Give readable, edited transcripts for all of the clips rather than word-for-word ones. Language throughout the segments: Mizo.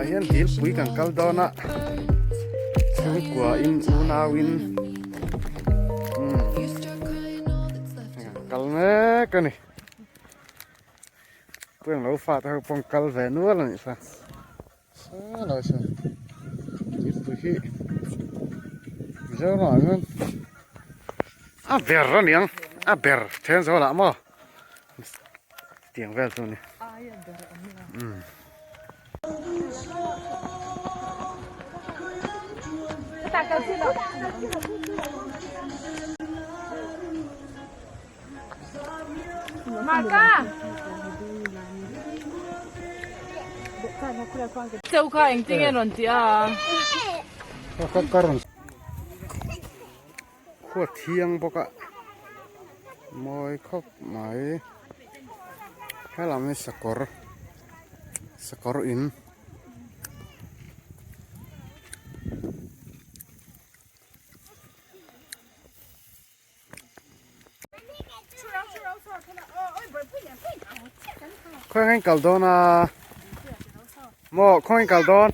Tunah hian dilpui kan kal dawn a, chhungkua in unau in umm kan kal mek a ni. Puiang lo fate ho pawh an kal ve nual a nih kha. Helai sawn tuipui hi Mizoramah hian a ber a niang a ber then zawlah maw tiang vel chu a ni umm. Cheu kha engtin nge rawn tih a? Ka rawn khua thiang bawk a mawi khawp mai helam hi sakawr sakawr in. Khawi ang kal dawn a maw khawi ang kal dawn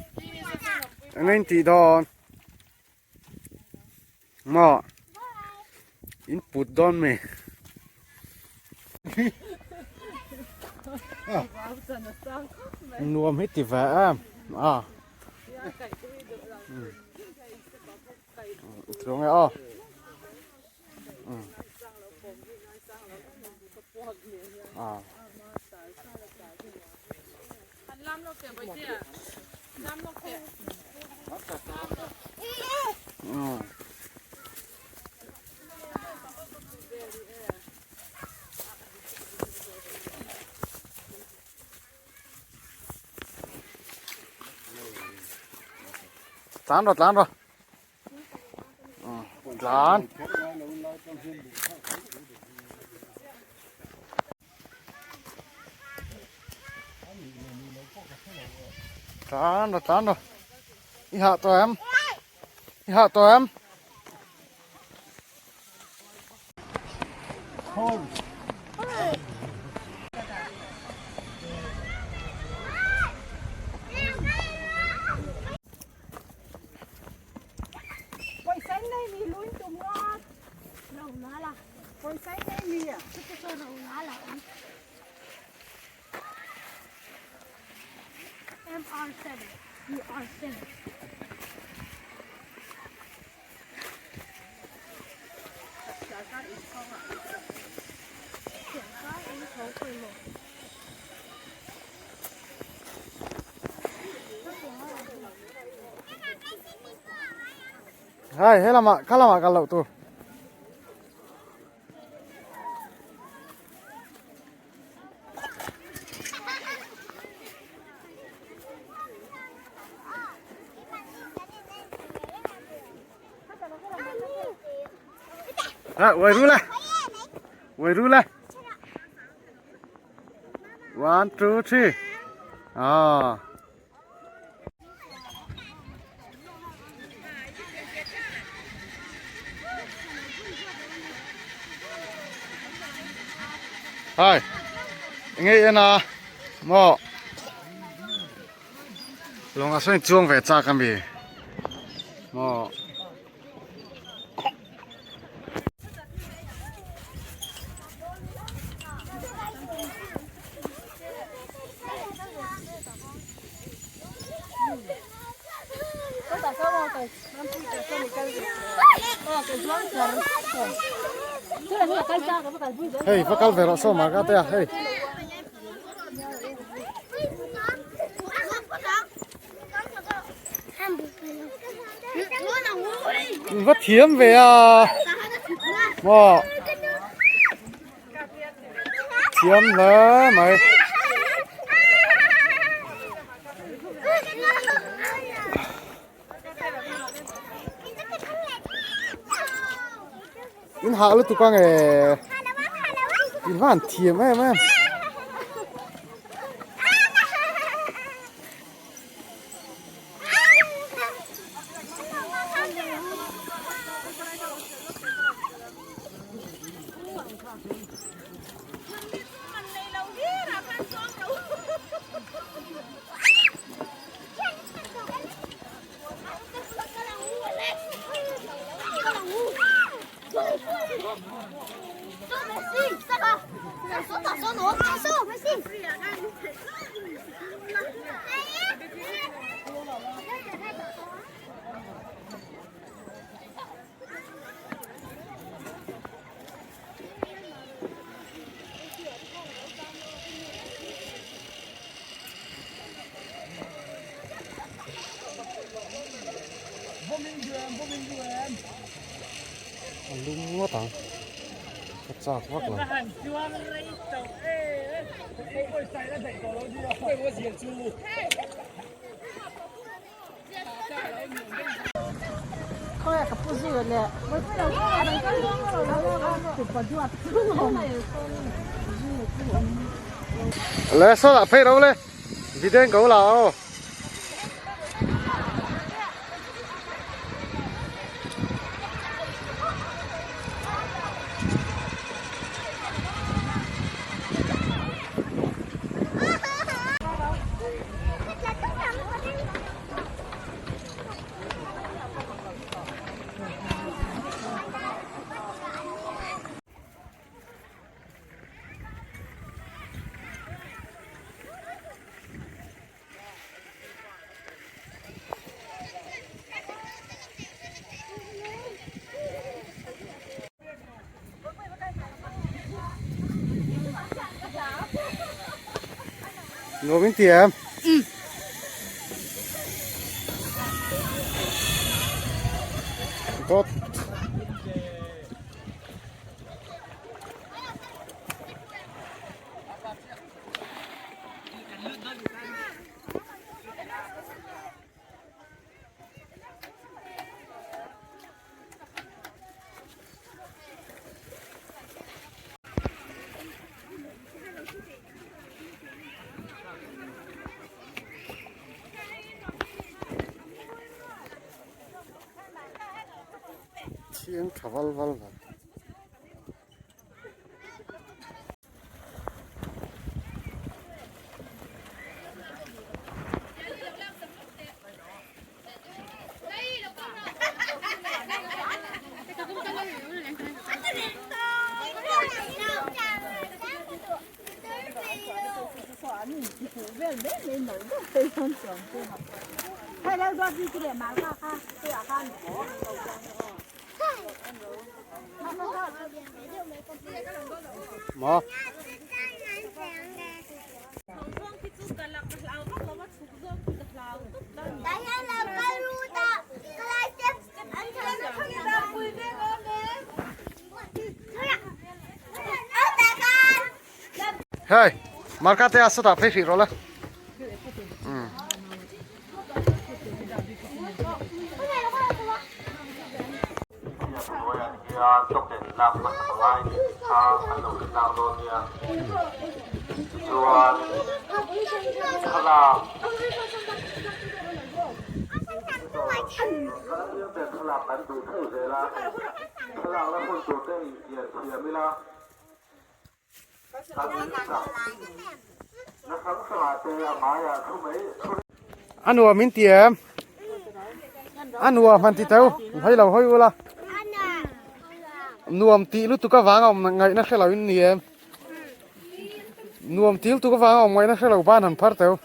eng in tih dawn maw in put dawn mi nuam hi ti ve em a. Chuang e aw. À. Ừ. Tlan rawh tlan rawh. Tlan. Tlan rawh tlan rawh. I hah tawh em? I hah tawh em? Hai he lamah kha lamah kal loh tur. À, uai ru le. Uai ru le. One, two, three. À. Hai. Nge en a. Mo. Lawng ah sawn chuang ve chak a mi. Maw. Hei va kal ve rawh saw mar ka te a hei. Va thiam ve a maw thiam hle mai. In hah lutuk ang e in van thiam em em. A lum ngawt ang ka chak vak lo. Le sawtah phei ro le video ko la aw. Nuam in ti em? Dawt. Thiang tha val val val. Maw? Hei, marka te a sawtah phei hrih rawh le. Hnuaiah hian token lak hmasak a ngai tih kha an lo hre tlang dawn nia. Tichuan thlalak kan apiang ten thlalak kan duh theuh zel a, thlalak la hun tur te infian thiam ila kan insak na hrang hrangah te a ngaiah thu mai thu A nuam in ti em? A nuam han ti teu, hei lo hawi ula. Nuam tih lutuk avanga awm ngaihna hre lo in ni em? Nuam tih lutuk avanga awm ngaihna hre lo ban han phar teu.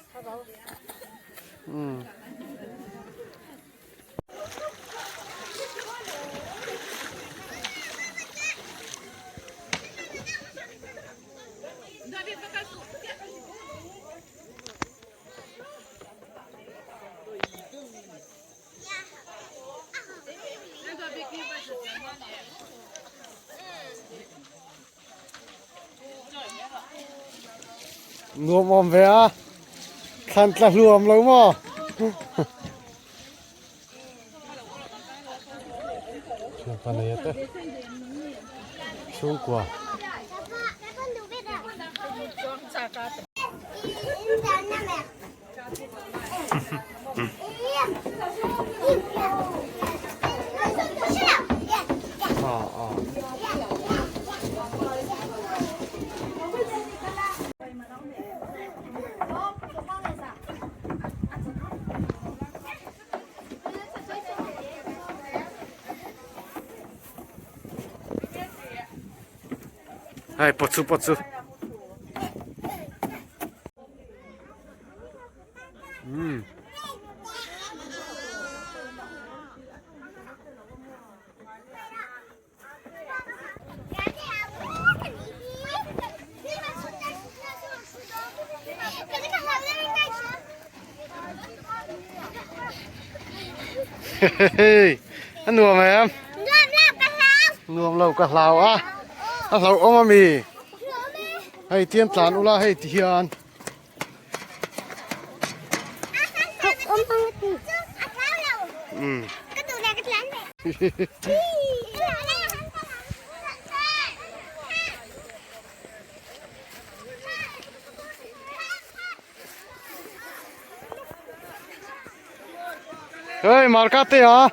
Umm. Nuam awm ve a, thlan tla hluam lo maw? Thianpa nei ate chhungkua. Hei pawt su pawt su. Umm. Hehehe. A nuam em? Nuam lo ka hlau. Nuam lo ka hlau a. A hlauh awm a mi? Hei tian tlan ula hei ti hian. Hei marka te a.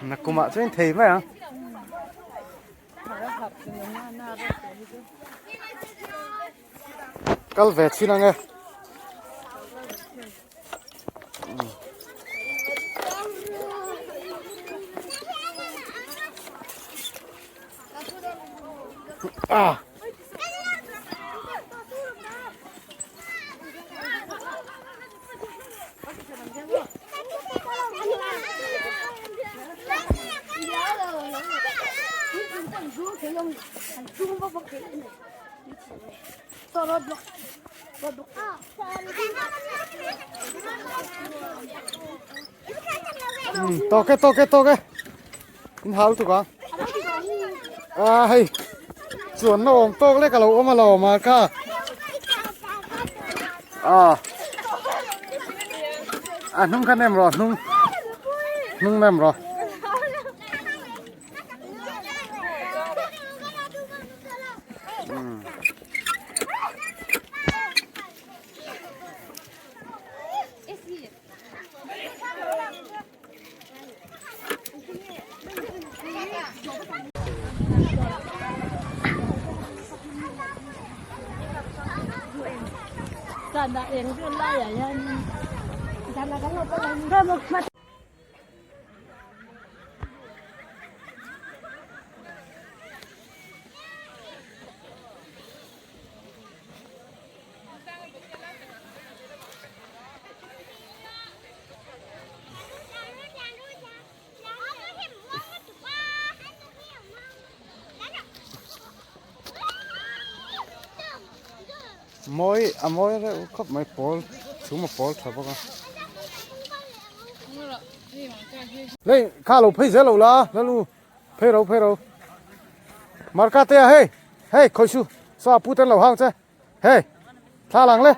Nakumah chuan thei mai ang. Kal ve thin ang e. Ah. Tawk e tawk e tawk e in hau tuk ang a hei chuan na awm tawk lek a lo awm a lo awm a kha a a hnung kha nem rawh hnung hnung nem rawh. Mawi a mawi reuh khawp mai pawl chhum a pawl tha bawk a. Lei kha lo phei zel lo la la lu phei ro phei ro marka te a hei hei khawi su saw a pu ten lo hang che. Hey, thla lang le.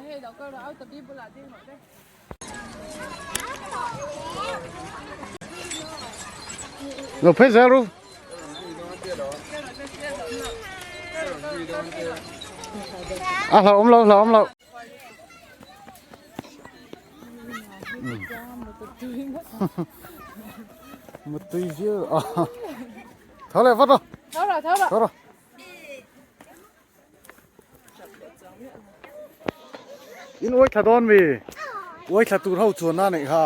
Lo phei zel ru. A hla awm lo, hla awm lo. Mutui viau. Tho le vat ro. Tho ro, tho ro. Tho ro. In uai thla dawn mi? Uai thla tur ho chuan a neih kha.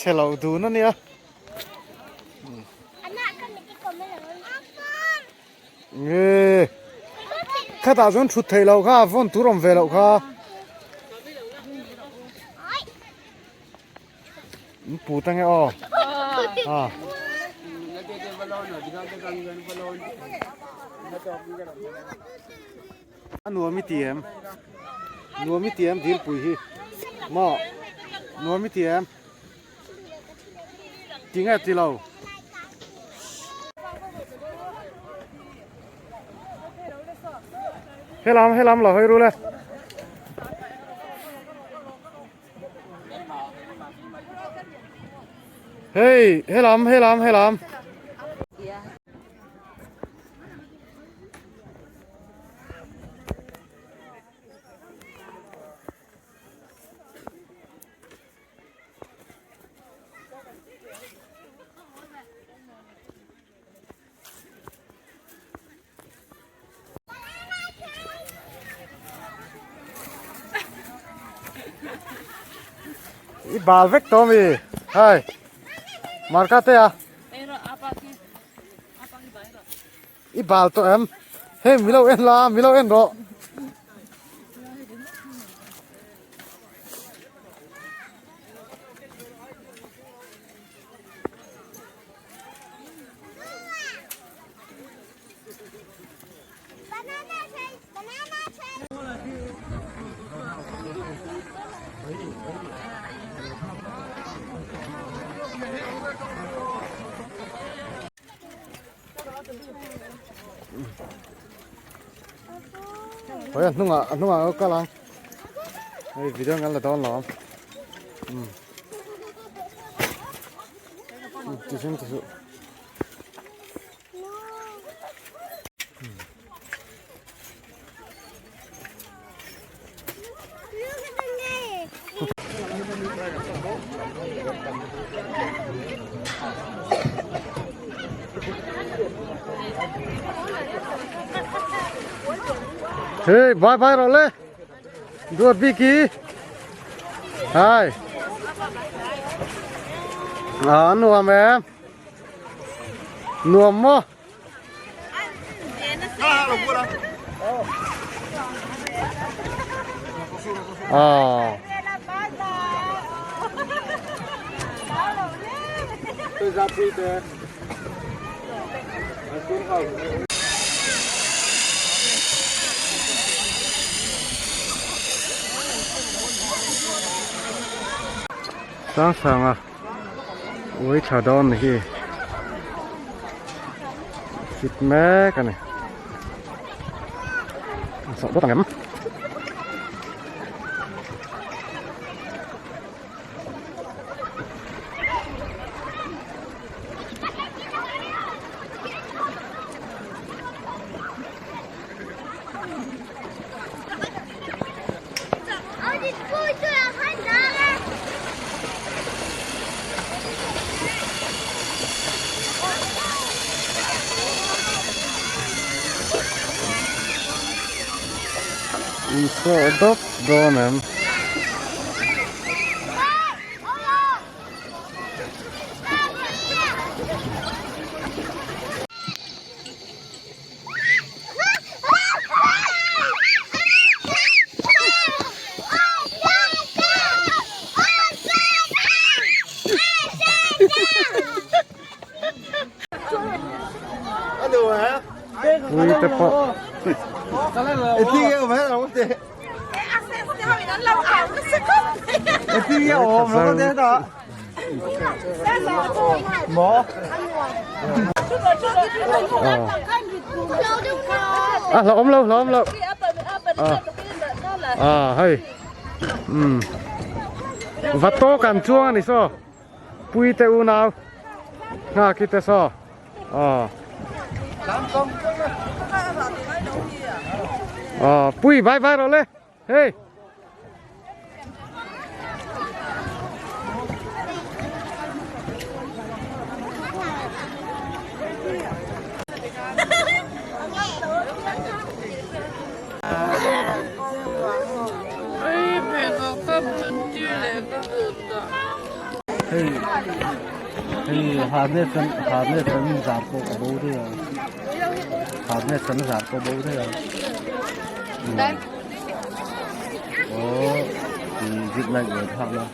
Chhe lo dun a nia. Nge khatah chuan thut theih loh kha vawn tur awm ve loh kha. In put ange aw. Ah. A nuam i ti em? Nuam i ti em dilpui hi? Maw? Nuam i ti em? Ti nge ti lo? Helam helam lo hawi ru le. Hei helam helam helam. I bal vek tawh ami? Hai. Marka te a. I bal tawh em? Hei milo en la, milo en rawh. Hoi a hnungah a hnungah a kal ang hei video an la dawn lo ang ti hrim ti suh. Hey, bye bye rồi le. Duat biki. Hai. À, nuam em. Nuam maw? Aw. Sang sang a. Ui tha dawn ni hi fit mek a ni a sawh dawt ang em. Insawh dawp dawn em? Ui te pawh. À hlauhawm lo hlauhawm lo à hei um va tawk an chuang a ni saw pui te unau nghak i te saw à à pui vai vai rawh le Hey! Hei hei harness an harness an zar pawh a bo thei a harness an zar pawh a bo thei a. Aw zip light ve phak la.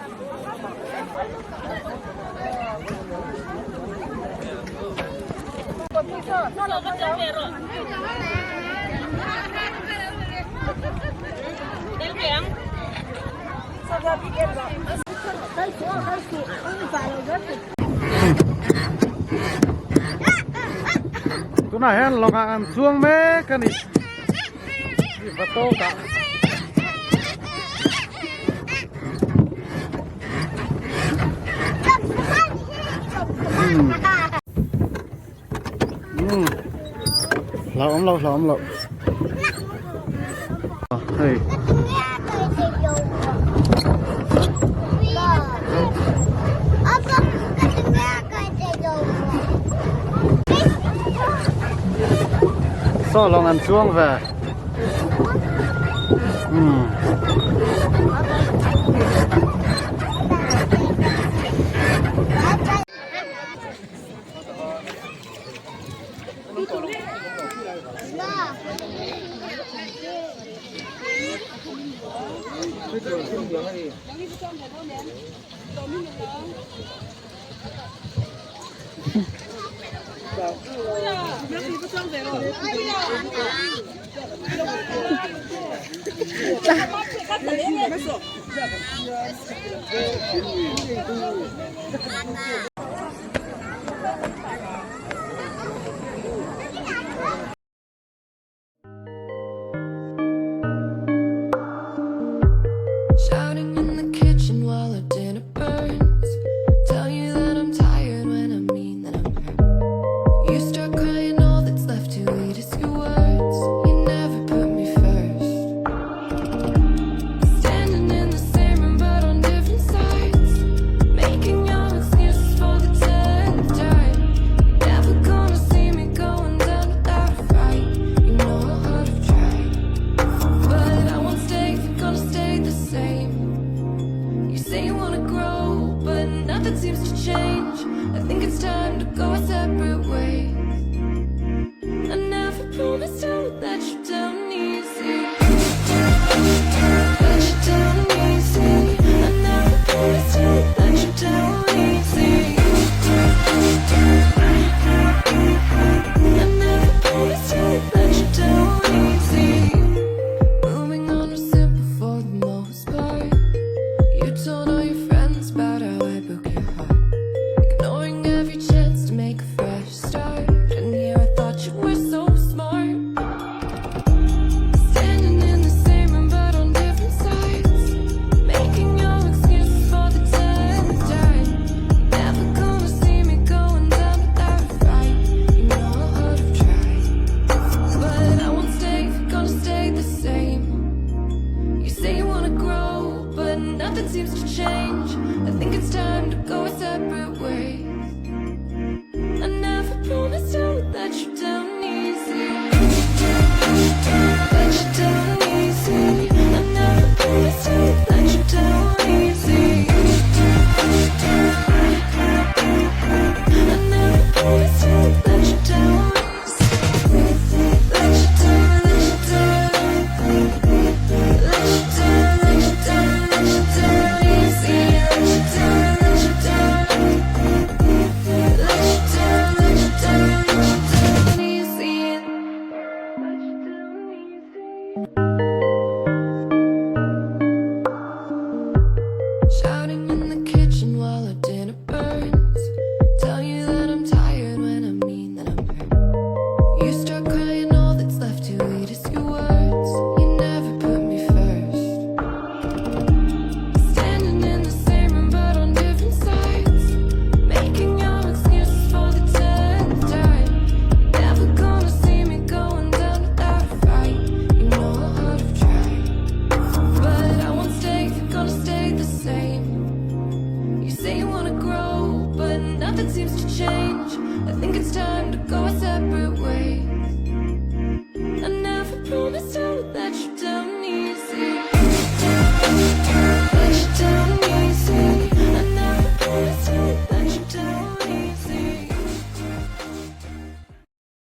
Tunah hian lawngah an chuang mek a ni. Va tawk ah. Hlauhawm lo hlauhawm lo. Hei. Saw lawng an chuang ve. Shouting in the kitchen while our dinner burns. Tell you that I'm tired when I mean that I'm hurt. You start crying, all that's left to eat is your words. You never put me first. Standing in the same room but on different sides. Making your excuses for the tenth time. Never gonna see me going down without a fight. You know how hard I've tried. But I won't stay if you're gonna stay the same. You say you wanna grow, but nothing seems to change. I think it's time to go our separate ways. I never promised I would let you down easy. Let you down easy. I never promised I would let you down easy. I never promised I would let you down easy. Moving on was simple for the most part. You told all your friends about how I broke your heart. Ignoring every chance to make a fresh start. And here I thought you were so smart. Standing in the same room but on different sides. Making your excuses for the tenth time. Never gonna see me going down without a fight. You know how hard I've tried. But I won't stay if you're gonna stay the same. You say you wanna grow, but nothing seems to change. I think it's time to go our separate ways. I never promised I would let you down easy. Let you down easy. I never promised I would let you down easy. I never promised I would let you down easy. Let you down, let you down. Let you down, let you down, let you down easy. Let you down, let you down. Let you down, let you down, let you down easy. Let you down easy. Shouting in the kitchen while our dinner burns. Tell you that I'm tired when I mean that I'm hurt. You start crying, all that's left to eat is your words. You never put me first. Standing in the same room but on different sides. Making your excuses for the tenth time. Never gonna see me going down without a fight. You know how hard I've tried. But I won't stay if you're gonna stay the same. You say you wanna grow, but nothing seems to change. I think it's time to go our separate ways.